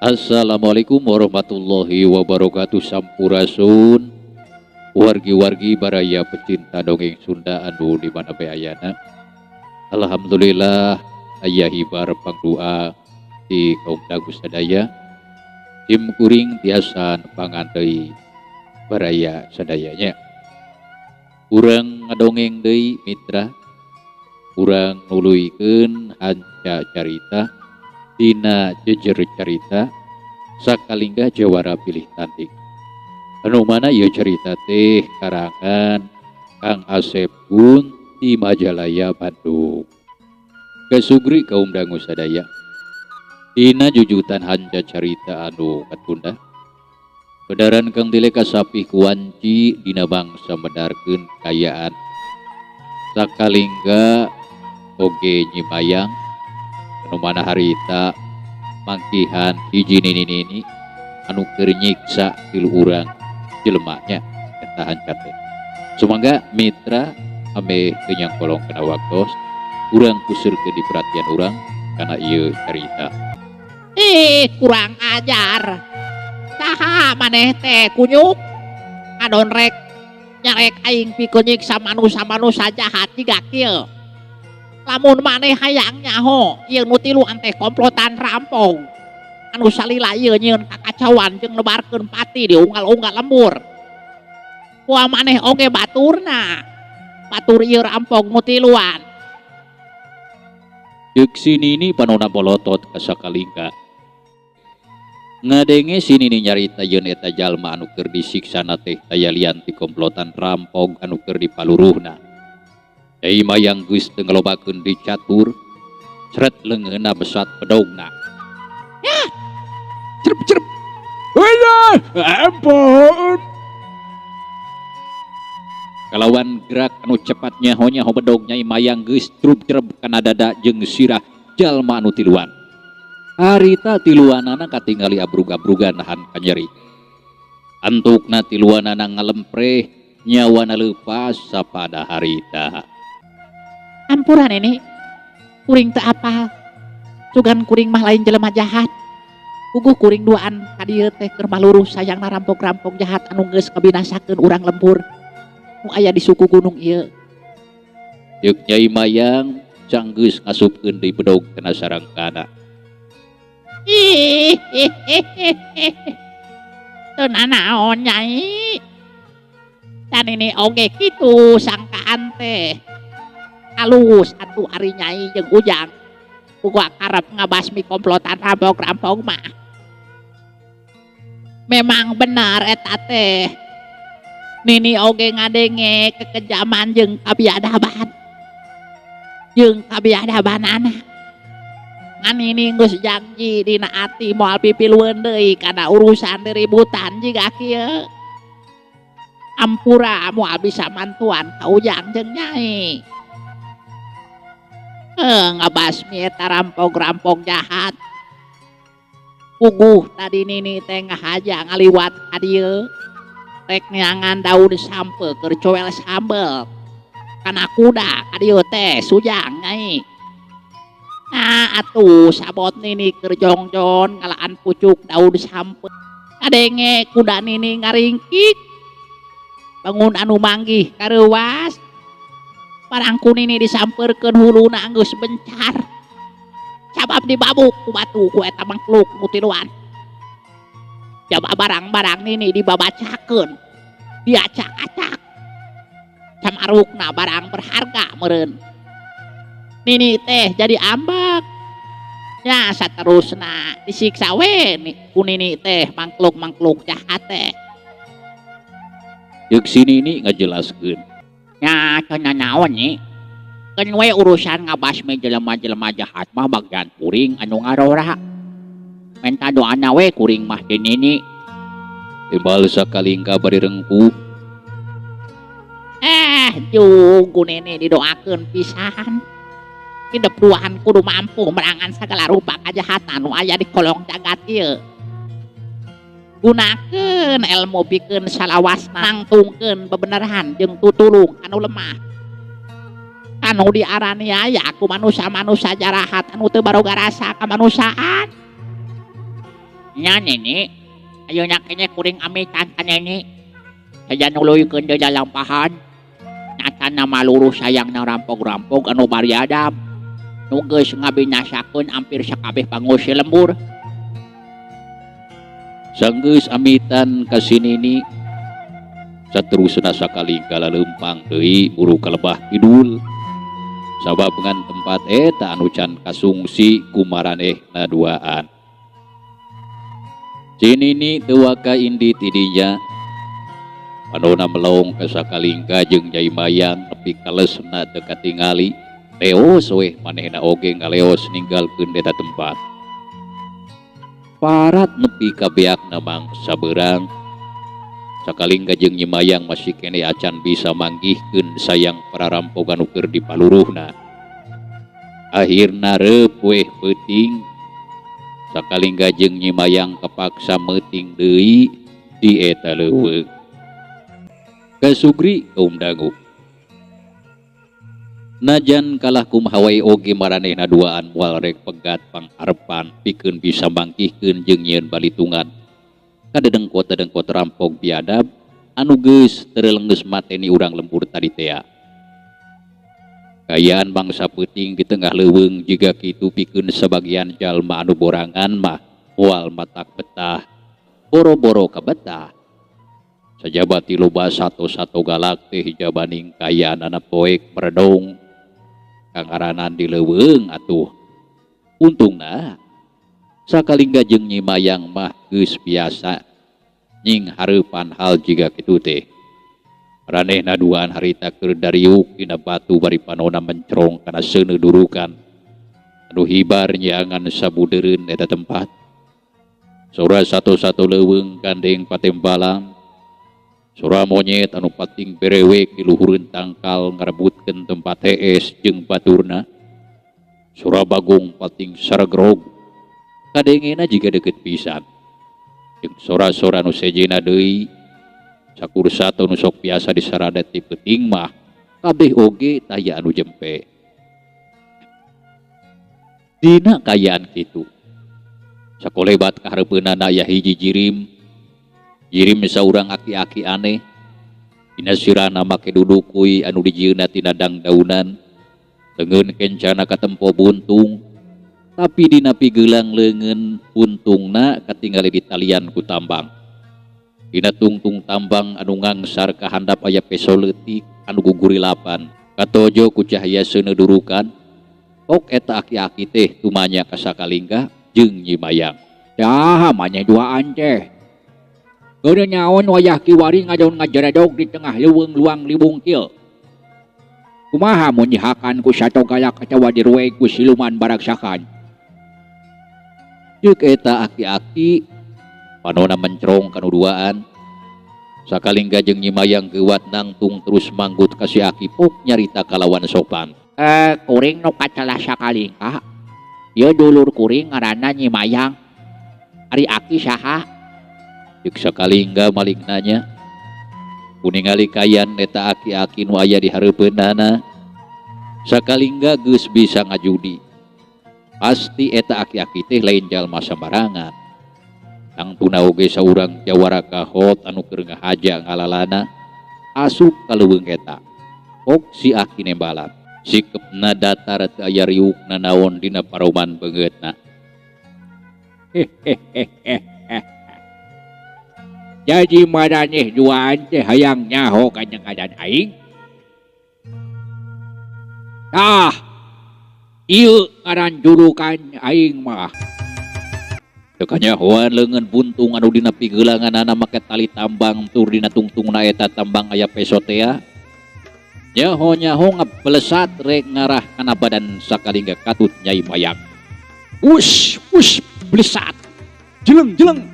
Assalamualaikum warahmatullahi wabarakatuh. Sampurasun, wargi-wargi, baraya pecinta dongeng Sunda anu di mana bae ayana. Alhamdulillah, aya hibar pangdua di kaum dangu sadaya. Sim kuring tiasa nepangan deui baraya sadayanya. Urang ngadongeng deui, mitra. Urang nuluykeun hanca carita dina Jejer Carita Sakalingga Jawara Pilih Tanding, anu mana ieu carita teh karangan Kang Asep Gun di Majalaya, Bandung. Kasugri, kaum dangu sadaya, dina jujutan hanca carita anu katunda. Bedaran Kang Tile kasapih ku wanci dina bangsa medarkeun kaayaan Sakalingga oge Nyi Mayang, anu mana harita manggihan hiji nini-nini anu keur nyiksa tilu urang jelemanya eta hanca teh. Sumangga, mitra, ameh teu nyangkolong kana waktos, urang puseurkeun di perhatian urang kana ieu carita. Ih, kurang ajar. Saha maneh teh, kunyuk? Ngadon rek nyarek aing pikeun nyiksa manusa-manusa jahat jiga kieu. Lamun maneh hayang nyaho, ieu nu tiluan teh komplotan rampong. Anu salila ieu nyieun kakacauan jeung nebarkeun pati di unggal-unggal lembur. Moal maneh oge baturna. Batur ieu rampong nu tiluan. Ceuk si nini, panona bolotot ka Sakalingga. Ngadenge si nini nyarita yeun eta jalma anu keur disiksana teh taya lian ti komplotan rampong anu keur dipaluruhna. Nyai Mayang geus teu ngalobakeun dicatur, seret leungeunna besat bedogna. Cerep cerep. Wah, ampun. Kalawan gerak anu cepat nyaho-nyaho, bedog Nyai Mayang geus trub-treb kana dada jeung sirah jalma anu tiluan. Harita tiluanana katingali abrug-abrugan nahan kanyeri. Antukna tiluanana ngalempreh, nyawana leupas sapada harita. Ampura, Nini. Kuring teu apal. Sugan kuring mah lain jelema jahat. Puguh kuring duaan ka dieu teh keur maluruh sayangna rampok-rampok jahat anu geus ngabinasakeun urang lembur nu aya di suku gunung ieu. Ceuk Nyai Mayang sanggeus ngasupkeun deui bedog kana sarangkana. Ih, teu nanaon, Nyai. Da Nini oge kitu sangkaan teh. Alus atuh ari Nyai jeung Ujang. Puguh karep ngabasmi komplotan rampok-rampok mah. Memang benar eta teh. Nini oge ngadenge kekejaman jeung kabiadaban. Jeung kabiadabanana. Ngan Nini geus janji dina ati moal pipilueun deui kana urusan ributan jiga kieu. Ampura moal bisa mantuan ka Ujang jeung Nyai. Eh, ngabasmi eta rampok-rampok jahat. Puguh tadi Nini teh ngahaja ngaliwat ka dieu. Rek neangan daun sampeu keur coel sambel. Kana kuda ka dieu teh sujang, Nyai. Nah atuh, sabot Nini keur jongjon ngalaan pucuk daun sampeu. Kadenge kuda Nini ngaringkik. Bangun anu manggih kareuwas. Barang ku Nini disampeurkeun, huluna geus bencar. Sabab dibabuk ku batu ku eta mangkluk nu tiluan. Jaba barang-barang Nini dibabacakeun. Diacak-acak. Camarukna barang berharga meureun. Nini teh jadi ambek. Nya saterusna disiksa we ku Nini teh mangkluk-mangkluk jahat teh. Ceuk si nini ngajelaskeun. Nya teu nanaon, Nyi. Keun we urusan ngabasmi jelema-jelema jahat mah bagian kuring anu ngarora. Menta doana we kuring mah ti Nini. Timbal Sakalingga bari rengkuh. Eh, jung ku Nini didoakeun pisan. Hidep duaan kudu mampu merangan segala rupa kajahatan nu aya di kolong jagat ieu. Gunakeun ilmu pikeun salawasna nangtungkeun bebeneran jeung tutulung anu lemah. Anu diaraniaya ku manusa-manusa jarahat anu teu baroga rasa kamanusiaan. Nya Nini, ayeuna keneh kuring amitan ka Nini. Saja nuluykeun deui lalampahan. Nyatana maluruh sayangna rampog-rampog anu bariadab. Nu geus ngabinasakeun ampir sakabeh pangusir lembur. Sanggeus amitan ka si Nini, saterusna sakalingga laleumpang deui muru ka lebah kidul. Sabab ngan tempat eta anu can kasungsi ku maranehna duaan. Si Nini teu waka indi ti dinya. Panona melong ka sakalingga jeung Nyai Mayang nepi ka lesna teu katingali. Leos weh manehna oge ngaleos ninggalkeun eta tempat. Parat nepi ka beakna mangsa beurang. Sakalingga jeung Nyi Mayang masih keneh acan bisa manggihkeun sayang pararampog anu keur dipaluruhna. Akhirna reup weh peuting. Sakalingga jeung Nyi Mayang kapaksa meuting deui di eta leuweung. Kasugri kaum dangu. Najan kalah kumaha wae oge maranehna duaan moal rek pegat pangharepan pikeun bisa mangkihkeun jeung nyieun balitungan. Kadedengkot-dedengkot rampog biadab anu geus terelenggeus mateni urang lembur tadi tea. Kaayaan bangsa peuting di tengah leuweung jiga kitu pikeun sabagian jalma anu borangan mah moal matak betah, boro-boro kabetah. Sajaba ti loba sato-sato galak teh jabaning kaayaanana poek meredong kangaranan di leuweung atuh. Untungna sakalingga jeung Nyi Mayang mah geus biasa nying hareupan hal jiga kitu teh. Maranehna duaan harita keur dariuk dina batu bari panona mencrong kana seuneu durukan anu hibar nyiangan sabudeureun eta tempat. Sora sato-sato leuweung gandeng patembalang. Sora monyet anu pating berewek di luhureun tangkal ngarebutkeun tempat hees jeung baturna. Sora bagong pating saragrog kadengena jiga deukeut pisan. Jeung sora-sora nu sejena deui sakur sato nu sok biasa disaradat ti peuting mah kabeh oge taya anu jempe. Dina kaayaan kitu sakolebat kahareupeunana aya hiji jirim. Jirim saurang aki-aki aneh. Dina sirahna make dudukui anu dijieunna tina dangdaunan. Leungeun kencana katempo buntung, tapi dina pigelang leungeun buntungna katingali di talian ku tambang. Dina tungtung tambang anu ngangsar ka handap aya peso leutik anu gugurilapan. Katojo ku cahaya seuneu durukan. Ok eta aki-aki teh tumanya ka sakalingga jeung Nyi Mayang. Saha maneh duaan teh? Keuna nyaon wayah kiwari ngadon ngajeredog di tengah leuweung luang libung kieu. Kumaha mun dihakan ku sato galak atawa dirueg ku siluman baraksakan? Ceuk eta aki-aki panona mencrong kanu duaan. Sakalingga jeung Nyi Mayang geuwat nangtung terus manggut ka si aki pok nyarita kalawan sopan. Kuring nu kacelah sakalingga. Ieu dulur kuring ngaranna Nyi Mayang. Ari aki saha? Ceuk sakalingga malik nanya. Kuningali kayan eta aki-aki nu aya di hareupeunana. Sakalingga geus bisa ngajudi. Pasti eta aki-aki teh lain jalma sambarangan. Tangtuna oge saurang jawara kahot anu keur ngahaja ngalalana asup ka leuweung eta. Ok si aki nembalan. Sikepna datar teu aya riuk nanaon dina paroman beungeutna. Jadi maraneh duaan teh hayang nyaho kana ngaran aing? Tah, ieu ngaran julukan aing mah. Teu kanyahoan leungeun buntung anu dina pigelanganana make tali tambang tur dina tungtungna eta tambang aya peso tea. Nyaho-nyaho ngabelesat rek ngarah kana badan sakalingga katut Nyai Mayang. Wush, wush, blesat. Jeleng, jeleng.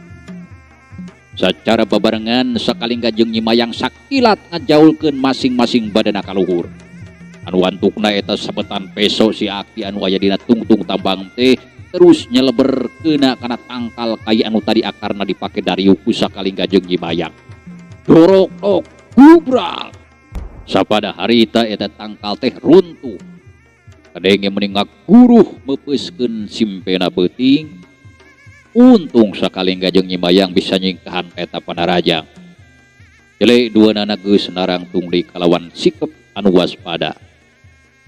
Sacara babarengan sakalingga jeung Nyi Mayang sakilat ngajaulkeun masing-masing badana ka luhur. Anu antukna eta sabetan peso si aki anu aya dina tungtung tambang teh terus nyeleber keuna kana tangkal kai anu tadi akarna dipake dariuk ku sakalingga jeung Nyi Mayang. Dorok tok gubral. Sapada harita eta tangkal teh runtuh. Kadenge meni ngaguruh meupeuskeun simpena peuting. Untung Sakalingga jeung Nyi Mayang bisa nyingkahan eta panarajang. Jele duanana geus narangtung deui kalawan sikep anu waspada.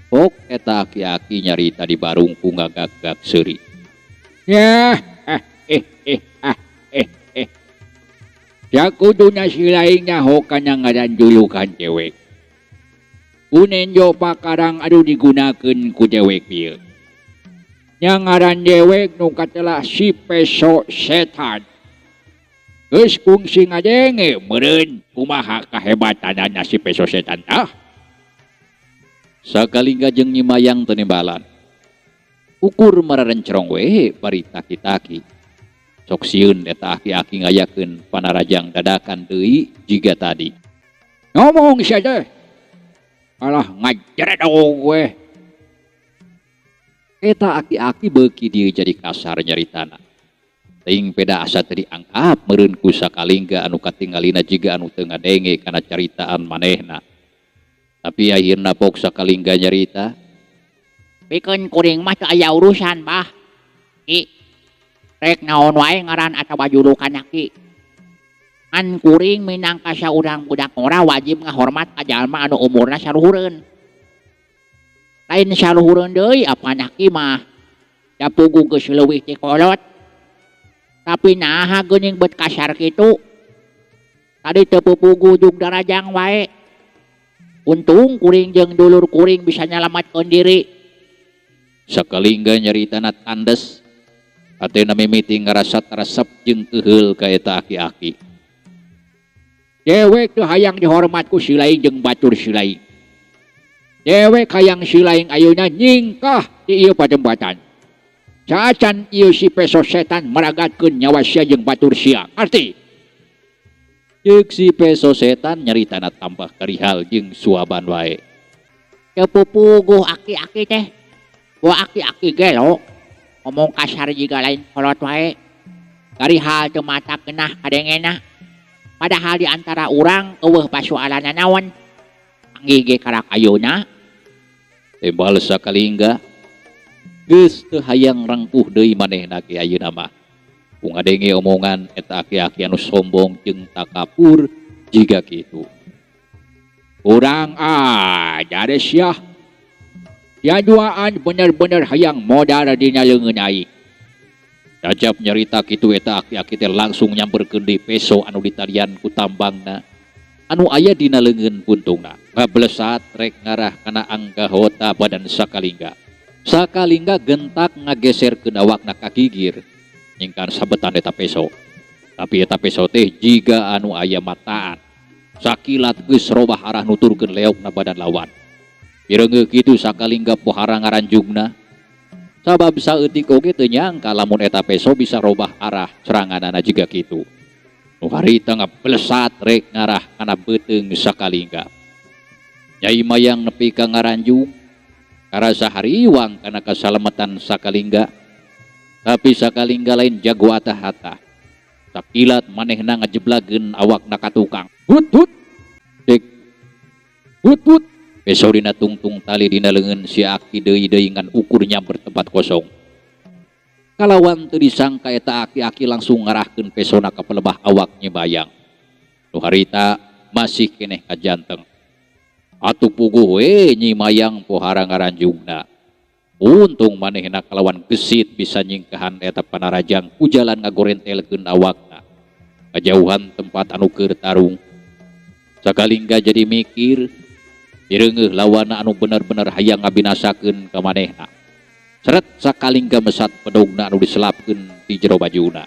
Pok eta aki-aki nyarita di barung ku ngagag-gag seuri. Ya, ah, eh, eh, ah, eh, eh. Sakuduna si laing nyaho kana ngaran julukan dewek. Ku Nenjo Pakarang anu digunakeun ku dewek ieu. Nya ngaran dewek nu katelah si Peso Setan. Geus kungsi ngadenge meureun kumaha kahebatanana si Peso Setan tah. Sakalingga jeung Nyi Mayang teu nimbalan. Ukur mararencrong we bari taki-taki. Sok sieun eta aki-aki ngayakeun panarajang dadakan deui jiga tadi. Ngomong sia teh. Alah, ngajeredog we. Eta aki-aki beuki dieu jadi kasar nyaritana. Teuing peda asa teu dianggap meureun ku Sakalingga anu katingalina jiga anu teu ngadenge kana caritaan manehna. Tapi akhirna pok Sakalingga nyarita. Pikeun kuring mah teu aya urusan, Bah. Ki, rek naon wae ngaran atawa julukan aki. Ngan kuring minangka saurang budak ngora wajib ngahormat ka jalma anu umurna saluhureun. Lain saluhureun deui apan aki mah. Da puguh geus leuwih ti kolot. Tapi naha geuning beut kasar kitu? Tadi teu pupuguh jug darajang wae. Untung kuring jeung dulur kuring bisa nyalamatkeun diri. Sakalingga nyaritana tandes. Hatena mimiti ngarasa resep jeung keheul ka eta aki-aki. Dewek teu hayang dihormat ku si laing jeung batur si laing. Dewek hayang si laing ayeuna nyingkah di ieu patempatan. Saacan ieu si Peso Setan meragatkeun nyawa sia jeung batur sia. Ngarti? Ceuk si Peso Setan nyaritana tambah karihal jeung suaban wae. Teu pupuguh aki-aki teh. Boa aki-aki gelo. Ngomong kasar jiga lain kolot wae. Karihal teu mata genah kadengena. Padahal di antara urang eueuh pasualan nanaon. Panggih ge karak ayeuna. Tembal Sakalingga. Geus teu hayang rengkuh deui manehna ge ayeuna mah. Ku ngadenge omongan eta aki-aki anu sombong jeung takabur jiga kitu. Kurang ajar sia. Sia duaan bener-bener hayang modar dina leungeun aing. Cacap nyarita kitu eta aki-aki teh langsung nyamperkeun deui peso anu ditalian ku tambangna anu aya dina leungeun puntungna. Ngablesat rek ngarah kana anggahota badan Sakalingga. Sakalingga gentak ngageserkeun awakna ka gigir nyingkan sabetan eta peso. Tapi eta peso teh jiga anu aya mataan. Sakilat geus robah arah nuturkeun leokna badan lawan. Pireungeuh kitu Sakalingga pohara ngaranjungna. Sabab saeutik oge teu nyangka lamun eta peso bisa robah arah seranganana jiga kitu. Nu harita ngablesat rek ngarah kana beuteung Sakalingga. Nyai Mayang nepi ka ngaranjung karasa hariwang kana kasalametan Sakalingga. Tapi Sakalingga lain jago atah-atah. Sakilat manehna ngajeblageun awakna ka tukang. Hut hut. Dek. Hut hut. Peso dina tungtung tali dina leungeun si aki deui-deui ngan ukur nyamper tempat kosong. Kalawan teu disangka eta aki-aki langsung ngarahkeun pesona ka pelebah awak Nyi Mayang. Nu harita masih keneh kajanteng. Atuh puguh we Nyi Mayang pohara ngaranjungna. Untung manehna kalawan gesit bisa nyingkahan eta panarajang ku jalan ngagorentelkeun awakna. Kajauhan tempat anu keur tarung. Sakalingga jadi mikir, pireungeuh lawana anu bener-bener hayang ngabinasakeun ka manehna. Seret Sakalingga mesat bedogna anu diselapkeun di jero bajuna.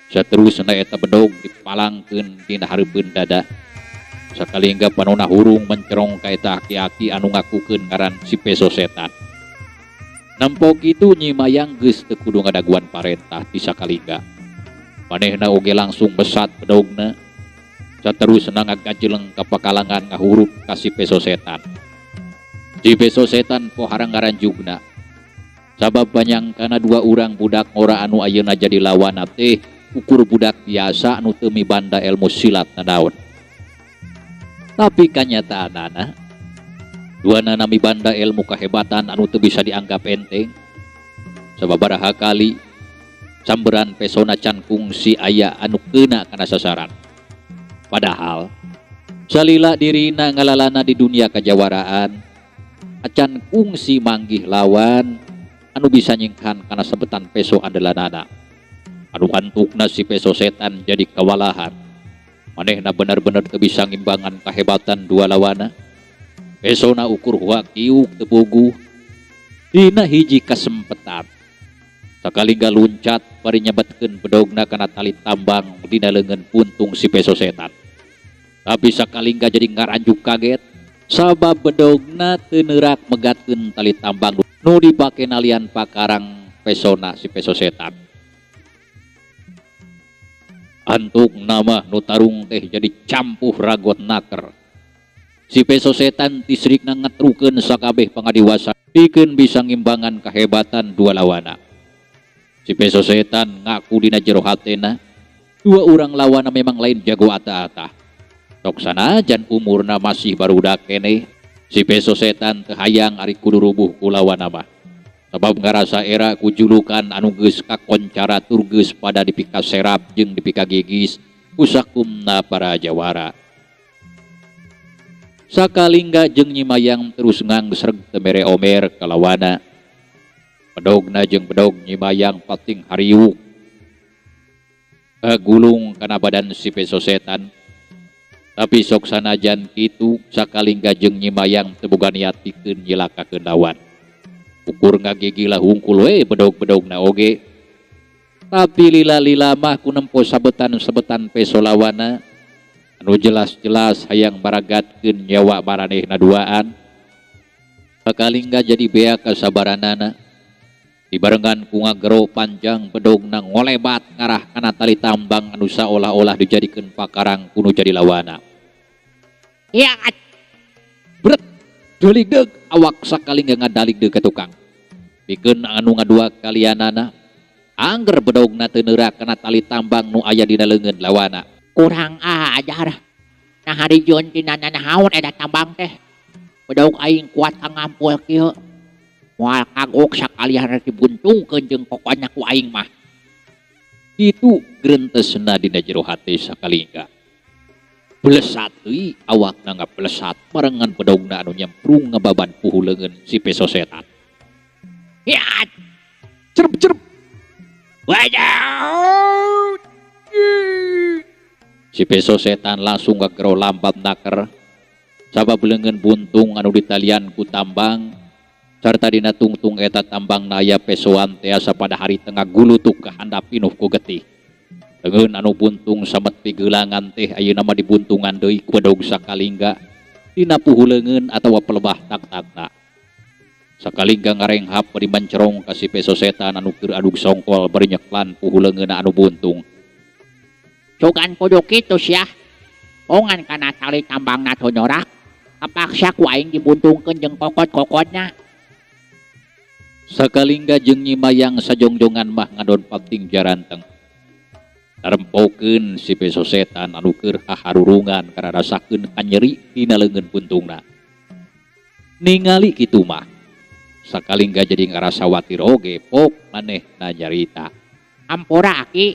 Saterusna eta bedog dipalangkeun dina hareupeun dada. Sakalingga panona hurung mencerong ka eta aki-aki anu ngakukeun ngaran si Peso Setan. Nempo kitu Nyi Mayang geus teu kudu ngadaguan parentah ti Sakalingga. Manehna oge langsung besat bedogna. Saterusna ngagajeleng ka pakalangan ngahurup ka si Peso Setan. Si Peso Setan pohara ngaranjugna. Sabab banyangkana dua urang budak ngora anu ayeuna jadi lawanna teh ukur budak biasa anu teu mibanda ilmu silat nanaon. Tapi kanyataanana duanana mibanda ilmu kahebatan anu teu bisa dianggap enteng. Sababaraha kali Samberan pesona can kungsi aya anu keuna kana sasaran. Padahal salila dirina ngalalana di dunia kajawaraan acan kungsi manggih lawan anu bisa nyingkahan kana sabetan peso andalanana. Anu antukna si peso setan jadi kawalahan. Manehna bener-bener teu bisa ngimbangan kahebatan dua lawana. Pesona ukur huakiuk teu puguh. Dina hiji kasempetan sakalingga luncat bari nyabetkeun bedogna kana tali tambang dina leungeun puntung si peso setan. Tapi sakalingga jadi ngaranjuk kaget sabab bedogna teu neurak megatkeun tali tambang nu dipake nalian pakarang pesona si peso setan. Antuk nama nu tarung teh jadi campuh ragot naker. Si peso setan tisrikna ngetrukeun sakabeh pangadiwasa pikeun bisa ngimbangan kahebatan dua lawana. Si peso setan ngaku dina jero hatena dua urang lawana memang lain jago ata-ata. Sok sanajan umurna masih barudak keneh, si peso setan teu hayang ari kudu rubuh ku lawana mah. Sabab ngarasa era ku julukan anu geus kakoncara tur geus pada dipikaserap jeung dipikagigis ku sakumna para jawara. Sakalingga jeung Nyi Mayang terus ngangsreg teu mere omer ka lawana. Bedogna jeung bedog Nyi Mayang pating hariuk kagulung kana badan si peso setan. Tapi sok sanajan kitu sakalingga jeung Nyi Mayang teu boga niat pikeun nyilakakeun lawan. Ukur ngagigila hungkul we bedog-bedogna oge. Tapi lila-lila mah ku nempo sabetan-sabetan peso lawana anu jelas-jelas hayang maragatkeun nyawa maranehna duaan. Sakalingga jadi bea kasabaranana. Dibarengan ku ngagero panjang bedogna ngolebat ngarah kana tali tambang anu saolah-olah dijadikeun pakarang kuno jadi lawana. Ya, bret, deligdeg awak sakalingga ngadalig deuk ka tukang. Pikeun anu ngadua kalianana, angger bedogna teu neurak kana tali tambang nu aya dina leungeun lawana. Kurang ajar. Nah hari jeun tina nanaon eta tambang teh. Bedog aing kuat ka ngampul kieu. Moal kagok sakalian rek dibuntungkeun jeung kokona ku aing mah. Kitu grentesna dina jero hate sakalingga. Blesat deui awakna ngablesat barengan bedogna anu nyemprung ngababan puhu leungeun si peso setan. Ya, cerep cerep. Wajah. Si peso setan langsung ngagero lambat naker. Sabab leungeun buntung anu ditalian ku tambang sarta dina tungtung eta tambang naya pesoan tiasa pada hari tengah gulutuk ke handap pinuh ku getih. Leungeun anu buntung samet pigelangan teh ayeuna mah dibuntungan deui ku bedog sakalingga dina puhu leungeun atawa pelebah tak-takna. Sakalingga ngarenghap bari mencerong ka si peso setan anu keur adug songkol bari nyeklan puhu leungeunna anu buntung. Sugan kudu kitu sia. Ongan kana tali tambangna teu norak. Kapaksa ku aing dibuntungkeun jeung kokot-kokotna. Sakalingga jeung Nyi Mayang sajongjongan mah ngadon pating jaranteng. Tarempokeun si peso setan anu keur haharurungan kararasakeun kanyeri dina leungeun buntungna. Ningali kitu mah sakalingga jadi ngarasa watir oge pok manehna nyarita. Ampura aki,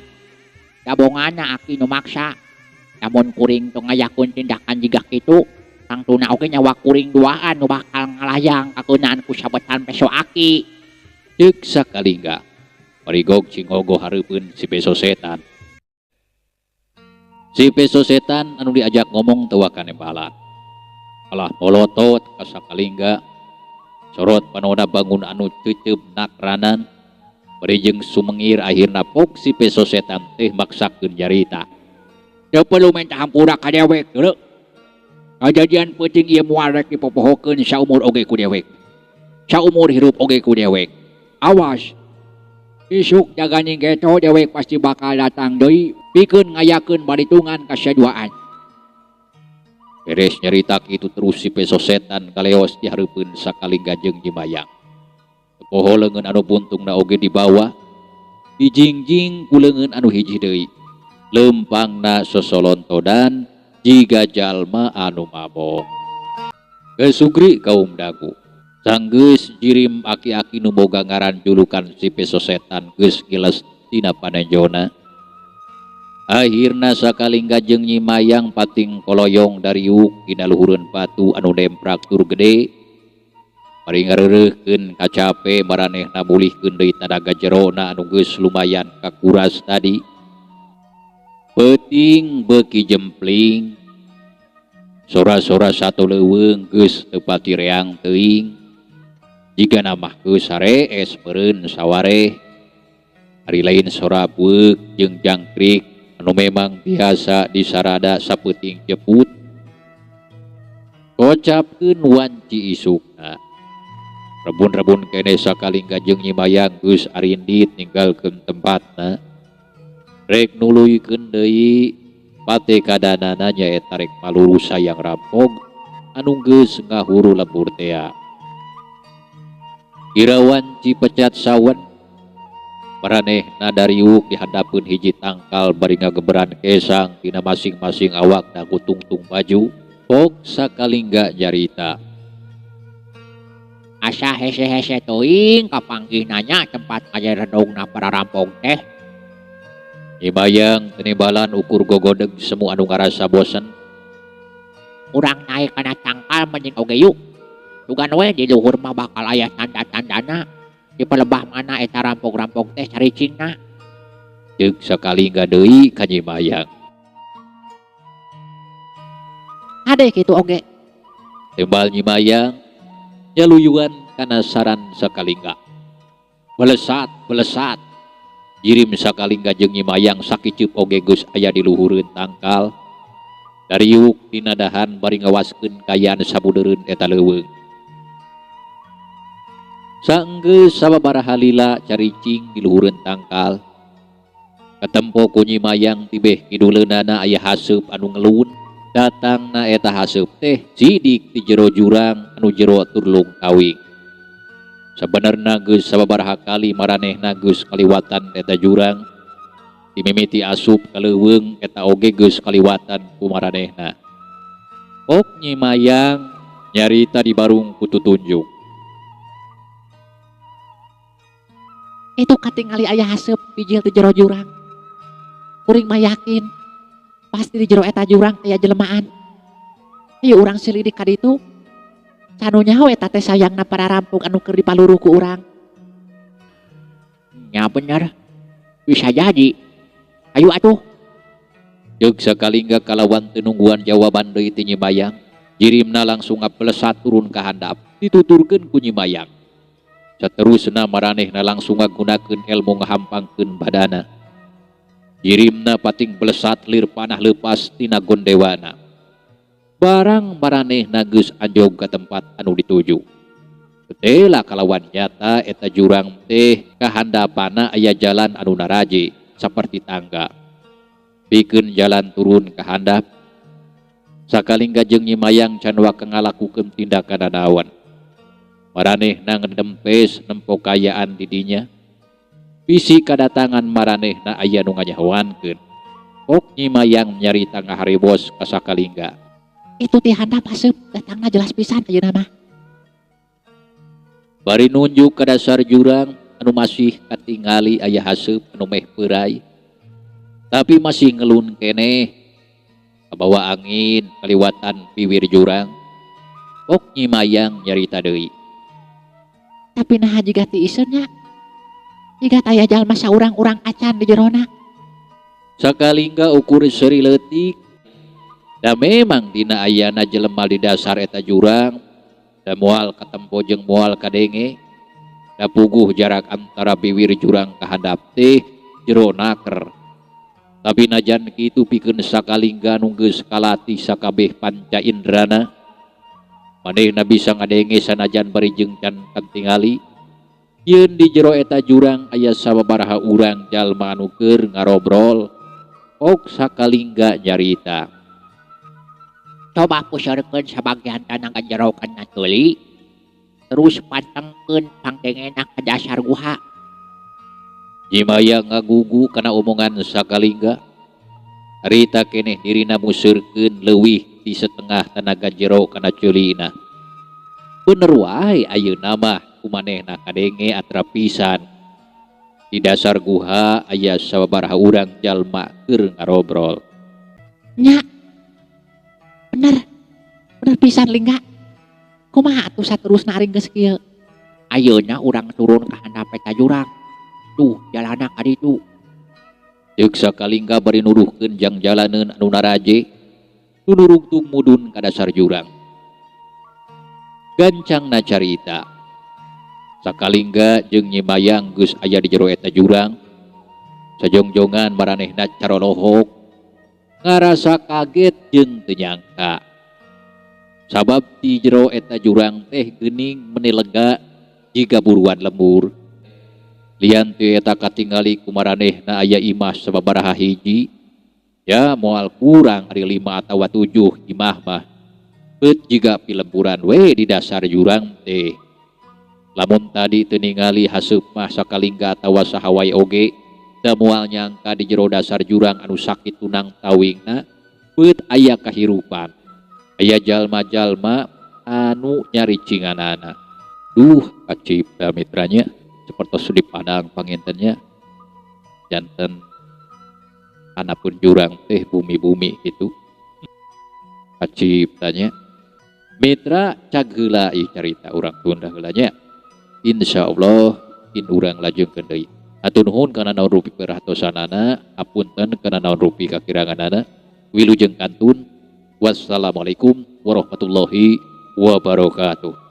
dabongana aki nu maksa. Lamun kuring teu ngayakeun tindakan jiga kitu, tangtuna oge nyawa kuring duaan nu bakal ngalayang kakeunaan ku sabetan peso aki. Ceuk sakalingga parigog cingogo hareupeun si peso setan. Si peso setan anu diajak ngomong teu waka nembalan. Alah molotot ka sakalingga, sorot panona bangun anu ceuceub nakranan, bari jeung sumengir akhirna pok si peso setan teh maksakeun nyarita. Teu perlu minta hampura ka dewek, deuleu. Kajadian peuting ieu moal rek dipopohokeun saumur oge ku dewek. Saumur hirup oge ku dewek. Awas. Isuk jaganing geto dewek pasti bakal datang deui pikeun ngayakeun baritungan kasaduaan. Beres nyarita kitu terus si peso setan kaleos di hareupeun sakalingga jeung Nyi Mayang. Poho leungeun anu buntungna oge dibawa, dijingjing ku leungeun anu hiji deui. Leumpangna sosolontodan jiga jalma anu mabok. Gesugri kaum dagu. Sanggeus jirim aki-aki nu boga ngaran julukan si peso setan geus ngiles tina panenjona. Akhirna sakalingga jeung Nyi Mayang pating koloyong dariuk dina luhureun batu anu demprak tur gede. Bari ngareureuhkeun kacape maranehna mulihkeun deui tanaga jerona anu geus lumayan kakuras tadi. Peuting beuki jempling. Sora-sora sato leuweung geus teu pati reang teuing. Jigana mah geus sarees meureun sawareh. Ari lain sora bueuk jeung jangkrik anu memang biasa disarada sapeuting jeput. Kocapkeun wanci isukna. Rebun-rebun keneh sakalingga jeung Nyi Mayang geus arindit ninggalkeun tempatna. Rek nuluykeun deui patekadanana nyaeta rek maluru sayang rampog anu geus ngahuru lembur tea. Kira wanci pecat sawen maranehna dariuk dihandapeun hiji tangkal bari ngageberan kesang tina masing-masing awakna ku tungtung baju. Pok sakalingga nyarita. Asa hese-hese teuing kapanggihna nya tempat ngajaredogna para rampog teh. Nyi Mayang tenibalan ukur gogodeg semu anu ngarasa bosen. Urang naek kana tangkal mending oge yuk. Dugan we di luhur mah bakal aya tanda-tandana. Di pelebah mana eta rampog-rampog teh caricingna. Ceuk sakalingga deui ka Nyi Mayang. Hade kitu oge. Tembal Nyi Mayang nyaluyuan kana saran sakalingga. Belesat, belesat. Jirim sakalingga jeung Nyi Mayang sakiceup oge geus aya di luhureun tangkal. Dariuk dina dahan bari ngawaskeun kaayaan sabudeureun eta leuweung. Saenggeus sababaraha lila caricing di luhureun tangkal. Katempo ku Nyi Mayang tibeh kiduleunana aya haseup anu ngelun. Datangna eta haseup teh sidik di jero jurang anu jero tur lungkawing. Sabenerna geus sababaraha kali maranehna geus kaliwatan eta jurang. Dimimiti asup ka leuweung eta oge geus kaliwatan ku maranehna. Ok Nyi Mayang nyarita di barung ku tutunjuk. Itu katingali aya haseup bijil di jero jurang. Kuring mah yakin pasti di jero eta jurang aya jelemaan. Ayo urang selidik ka ditu. Canu nyaho eta teh sayangna para rampung anu keur dipaluruh ku urang. Nya bener. Bisa jadi. Ayo atuh. Ceuk sakalingga kalawan teu nungguan jawaban deui ti Nyi Mayang. Jirimna langsung ngapelesat turun ka handap dituturkeun ku Nyi Mayang. Saterusna maranehna langsung ngagunakeun elmu ngahampangkeun badana. Jirimna pating belesat lir panah leupas tina gondewana. Barang maranehna geus anjog ka tempat anu dituju. Ketela kalawan nyata eta jurang teh kahandapana aya jalan anu naraje saperti tangga. Pikeun jalan turun ka handap. Sakalingga jeung Nyi Mayang can waka ngalakukeun tindakan nanaon. Maranehna ngedempes nempo kayaan di dinya. Bisi kadatangan maranehna aya nu nganyahoankeun. Ok Nyi Mayang nyarita ngaharibos ka sakalingga. Itu ti handap haseup datangna jelas pisan ayeuna mah. Bari nunjuk ka dasar jurang anu masih katingali aya haseup anu meh peurai. Tapi masih ngelun keneh. Kabawa angin kaliwatan piwir jurang. Ok Nyi Mayang nyarita deui. Tapi naha jiga ti iseun nya. Jiga taya jalma saurang-urang acan di jerona. Sakalingga ukur seuri leutik. Da memang dina ayana jelema di dasar eta jurang, da moal katempo jeung moal kadenge. Da puguh jarak antara biwir jurang ka handap teh jero naker. Tapi najan kitu pikeun sakalingga nu geus kalatih sakabeh panca indrana. Manehna bisa ngadenge sanajan bari jeung can katingali. Yeun di jero eta jurang aya sababaraha urang jalma anu keur ngarobrol. Ok sakalingga nyarita. Coba puseurkeun sabagian tanaga jero kana ceuli, terus pantengkeun pangdengena ka dasar guha. Nyi Mayang ngagugu kana omongan sakalingga. Harita keneh dirina museurkeun leuwih ti setengah tanaga jero kana ceulina. Bener wae ayeuna mah kumanehna kadenge atra pisan. Di dasar guha aya sababaraha urang jalma keur ngarobrol. Nya. Bener. Bener pisan Lingga. Kumaha atuh saterusna ari geus kieu? Ayeuna urang turun ka handap eta jurang. Tuh jalana ka ditu. Ceuk Sakalingga bari nuduhkeun jang jalaneun anu naraje nu nurungtung mudun ka dasar jurang. Gancangna carita. Sakalingga jeung Nyi Mayang geus aya di jero eta jurang. Sajongjongan maranehna carolohok ngarasa kaget jeung teu nyangka. Sabab di jero eta jurang teh geuning meni lega jiga buruan lembur. Lian ti eta katingali ku maranehna aya imah sababaraha hiji. Ya moal kurang ari 5 atawa 7 imah mah. Beut jiga pilemburan we di dasar jurang teh. Lamun tadi teu ningali haseup mah Sakalingga atawa saha wae oge, da moal nyangka di jero dasar jurang anu sakit tunang tawingna beut aya kahirupan. Aya jalma-jalma anu nyaricinganana. Duh kacipta mitranya sapertos di Padang pangintennya janten hanapun jurang teh bumi-bumi gitu. Kaciptanya mitra cag heula ieu carita urang tunda heula nya. Insyaallah in urang lajengkeun deui. Hatur nuhun kana naon rupi perhatosanana, hapunten kana naon rupi kakiranganana. Wilujeng kantun. Wassalamualaikum warahmatullahi wabarakatuh.